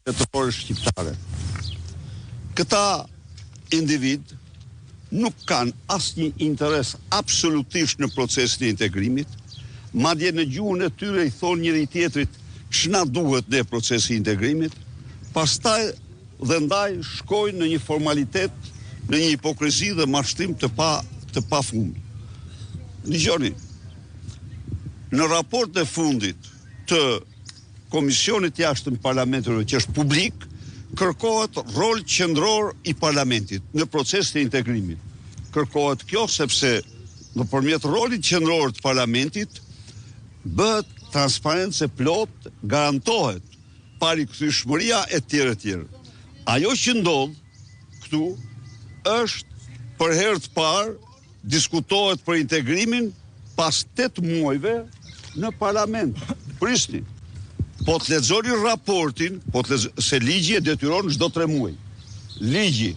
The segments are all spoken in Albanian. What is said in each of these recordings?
Shtetërore Shqiptare. Këta individë nuk kanë asnjë interes absolutisht në procesin e integrimit, madje në gjuhën e tyre i thonë njëri-tjetrit ç'na duhet ne procesi i integrimit, pastaj dhe ndaj shkojnë në një formalitet, në një hipokrizi dhe mashtrim të pa të pafund. Dëgjoni, në raportin e fundit të Komisionit të Jashtëm të Parlamentit Europian, që është publik, kërkohet rol qendror i Parlamentit në procesin e integrimit. Kërkohet kjo sepse nëpërmjet rolit qendror të Parlamentit bëhet transparencë e plotë, garantohet parikthyeshmëria e tjerë e tjerë. Ajo që ndodh këtu është për herë të parë Diskutohet për integrimin pas 8 muajve në parlament. Prisni. Po të lexoni raportin, po të lexoni, se ligji e detyron çdo 3 muaj. Ligji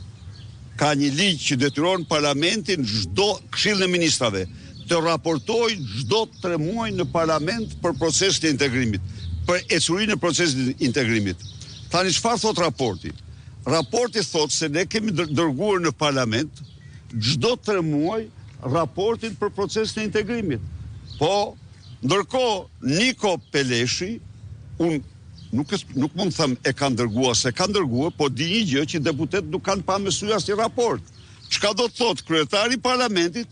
ka një ligj që detyron parlamentin çdo Këshillin e Ministrave të raportojë çdo 3 muaj në parlament për procesin e integrimit, për ecurinë e procesit të integrimit. Tani çfarë thotë raporti? Raporti thotë se ne kemi dërguar në parlament çdo tre muaj raportin për procesin e integrimit. Po, ndërkohë Niko Peleshi, unë nuk nuk mund të them e kanë dërguar s'e kanë dërguar, po di një gjë që deputetët nuk kanë pa me sy asnjë raport. Çka do të thotë kryetari i parlamentit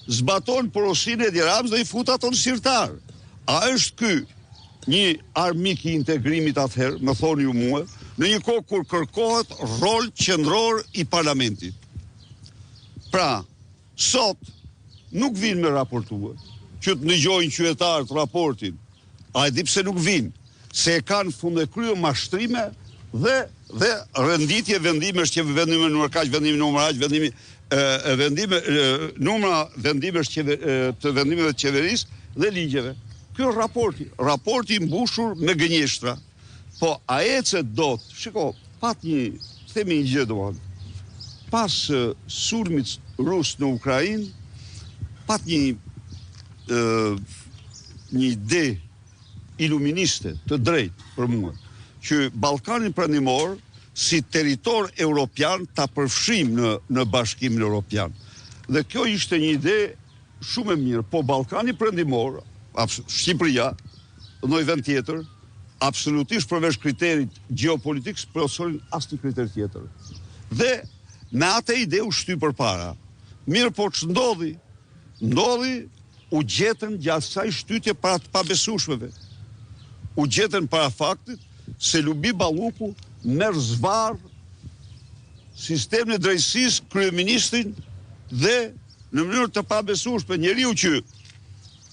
zbaton porosinë e Edi Ramës dhe i fut ato në sirtar. A është ky një armik i integrimit atëherë, më thoni ju mua, në një kohë kur kërkohet rol qendror i parlamentit. Pra, sot nuk vijnë me raportue, që të ndëgjojnë qytetarët raportin. A e di pse nuk vijnë? Se e kanë fund e krye mashtrime dhe dhe renditje vendimesh që vendimi numër kaq, vendimi numër aq, vendimi e vendime numra vendimesh që të vendimeve të qeverisë dhe ligjeve. Ky është raporti, raporti i mbushur me gënjeshtra. Po a ecet dot? Shiko, pat një, themi një gjë domethënë. Pas sulmit rus në Ukrainë, pat një ë një ide iluministe të drejtë për mua, që Ballkanin Perëndimor si territor europian ta përfshijmë në në Bashkimin Europian. Dhe kjo ishte një ide shumë e mirë, po Ballkani Perëndimor, Shqipëria, ndonjë vend tjetër, absolutisht përveç kriterit gjeopolitik s'plotësonin asnjë kriter tjetër. Dhe me atë ide u shty përpara. Mirëpo ç'ndodhi? Ndodhi u gjetën gjatë kësaj shtytje para të pabesueshmeve. U gjetën para faktit se Lubi Balluku merr zvarrë sistemin e drejtësisë, kryeministrin dhe në mënyrë të pabesueshme njeriu që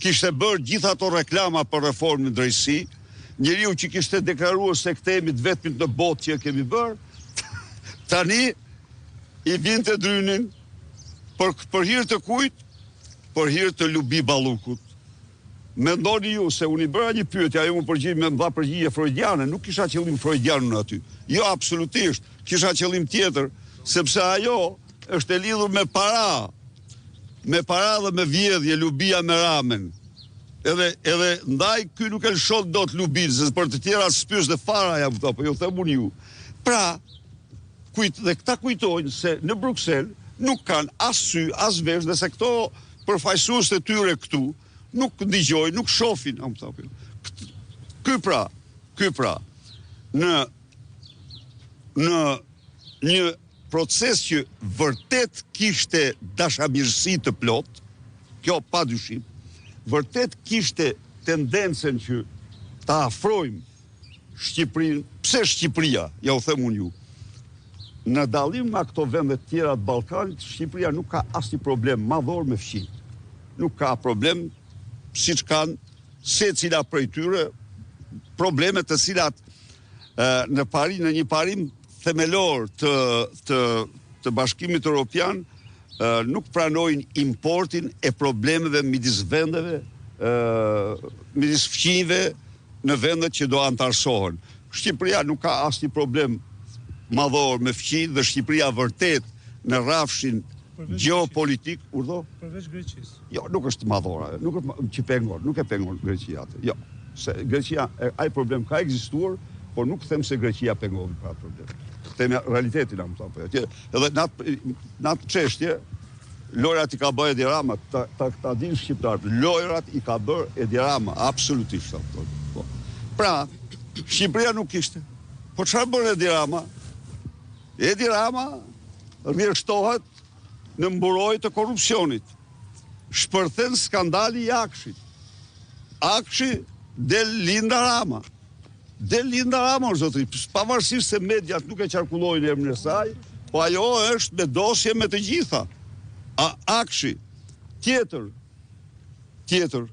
kishte bërë gjithë ato reklama për reformën në drejtësi, njeriu që kishte deklaruar se këtë jemi të vetmit në botë që e kemi bërë, tani i vinte drynin për për hir të kujt? Për hir të Lubi Ballukut. Mendoni ju se unë i bëra një pyetje, ajo m'u përgjigj me më dha përgjigje freudiane, nuk kisha qëllim freudian unë aty. Jo, absolutisht, kisha qëllim tjetër, sepse ajo është e lidhur me para, me para dhe me vjedhje Lubia me Ramën. Edhe edhe ndaj ky nuk e lëshon dot Lubin, se për të tjera s'pyes dhe fare ja kupton, po ju them unë ju. Pra, kujt dhe këta kujtojnë se në Bruksel nuk kanë as sy, as vesh dhe se këto përfaqësuesit e tyre këtu nuk ndigjojnë, nuk shohin, a më po. Ky pra, ky pra, në në një proces që vërtet kishte dashamirësi të plotë, kjo pa dyshim, vërtet kishte tendencën që ta afrojmë Shqipërinë, pse Shqipëria, ja u them unë ju. Në dallim nga këto vende të tjera të Ballkanit, Shqipëria nuk ka asnjë problem madhor me fqinjët. Nuk ka problem siç kanë secila prej tyre probleme të cilat në parim në një parim themelor të të të Bashkimit Evropian nuk pranojnë importin e problemeve midis vendeve, midis fqinjve në vendet që do anëtarësohen. Shqipëria nuk ka asnjë problem madhor me fqinjët dhe Shqipëria vërtet në rrafshin gjeopolitik, urdhëro? Përveç Greqisë. Jo, nuk është madhor ajo, nuk është që pengon, nuk e pengon Greqia atë. Jo, se Greqia ai problem ka ekzistuar, Por nuk them se Greqia pengon për atë problem. Themi realitetin, am thënë, po. Atje, edhe në atë në atë çështje lojrat i ka bërë Edi Rama, ta ta, ta dinë shqiptarët. Lojrat i ka bërë Edi Rama, absolutisht, am thënë. Po. Pra, Shqipëria nuk kishte. Po çfarë bën Edi Rama? Edi Rama rrjeshtohet në mburojë të korrupsionit. Shpërthen skandali i AKSHI-t. AKSHI del Linda Rama. Del Linda Rama, o zotëri, pavarësisht se mediat nuk e qarkullojnë emrin e saj, po ajo është me dosje me të gjitha. A AKSHI tjetër, tjetër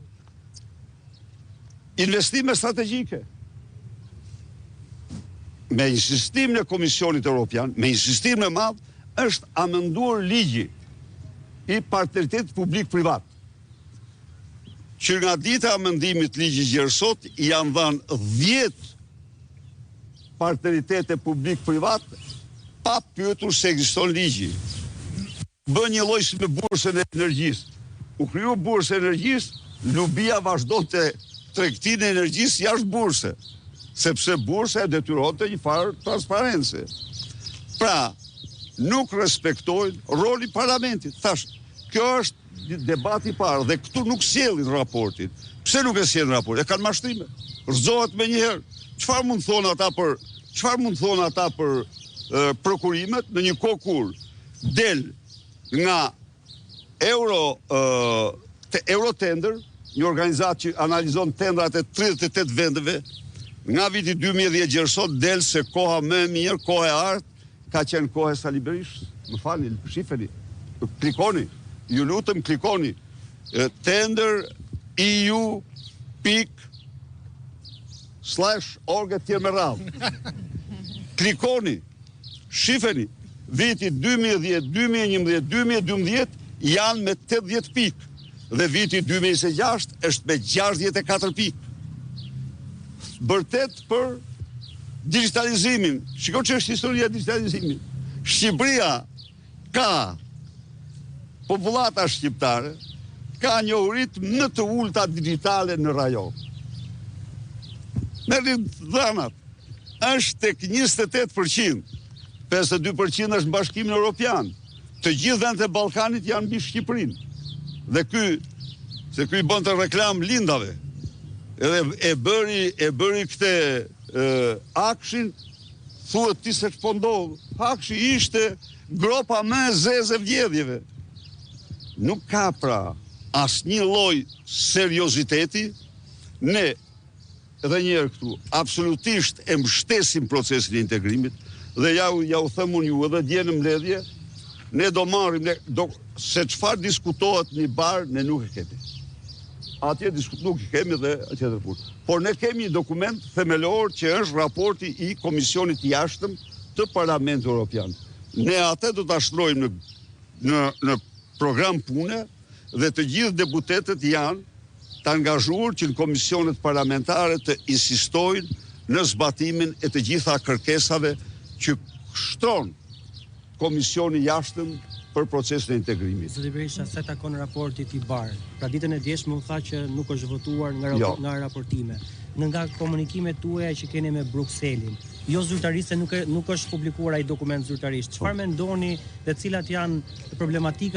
investime strategjike. Me insistimin e Komisionit Europian, me insistimin e madh, është amenduar ligji i partneritetit publik-privat. Që nga dita e amendimit të ligjit gjer sot janë dhënë 10 partneritete publik-privat pa pyetur se ekziston ligji. Bë një lloj si me bursën e energjisë. U kriju bursa e energjisë, Lubia vazhdonte tregtinë e energjisë jashtë burse, sepse bursa e detyronte një farë transparence. Pra, nuk respektojnë rolin e parlamentit. Thash, kjo është debati i parë dhe këtu nuk sjellin raportin. Pse nuk e sjellin raportin? E kanë mashtrime. Rrëzohet menjëherë. Çfarë mund të thonë ata për çfarë mund të thonë ata për e, prokurimet në një kohë kur del nga Euro te Eurotender, një organizatë që analizon tendrat e 38 vendeve, nga viti 2010 gjer sot del se koha më e mirë, koha e artë, ka qenë koha e Sali Berishës. Më falni, shifeni, klikoni, ju lutem klikoni. Tender EU pik slash org e tjerë me radhë. Klikoni, Shifeni, viti 2010, 2011, 2012 janë me 80 pikë dhe viti 2026 është me 64 pikë. Bërtet për digitalizimin. Shiko që është historia e digitalizimit. Shqipëria ka popullata shqiptare ka njohuritë më të ulta digjitale në rajon. Merrni dhënat, është tek 28%, 52% është në Bashkimin Europian. Të gjithë vendet e Ballkanit janë mbi Shqipërinë. Dhe ky se ky i bënte reklamë Lindave. Edhe e bëri e bëri këtë AKSHI-n thuhet ti se ç'po ndodh. AKSHI ishte gropa më e zezë e vjedhjeve. Nuk ka pra asnjë lloj serioziteti. Ne edhe një herë këtu absolutisht e mbështesim procesin e integrimit dhe ja ja u them unë ju edhe dje në mbledhje ne do marrim ne do se çfarë diskutohet në IBAR ne nuk e kemi. Atje diskut nuk e kemi dhe tjetër punë. Por ne kemi një dokument themelor që është raporti i Komisionit të Jashtëm të Parlamentit Evropian. Ne atë do ta shtrojmë në në në program pune dhe të gjithë deputetët janë të angazhuar që në komisionet parlamentare të insistojnë në zbatimin e të gjitha kërkesave që shtron Komisioni i Jashtëm për procesin e integrimit. Zoti Berisha, sa i takon raportit IBAR, pra ditën e djeshme u tha që nuk është votuar nga jo. nga raportime. Në nga komunikimet tuaja që keni me Brukselin, jo zyrtarisht se nuk e, nuk është publikuar ai dokument zyrtarisht. Çfarë po. mendoni dhe cilat janë problematikat?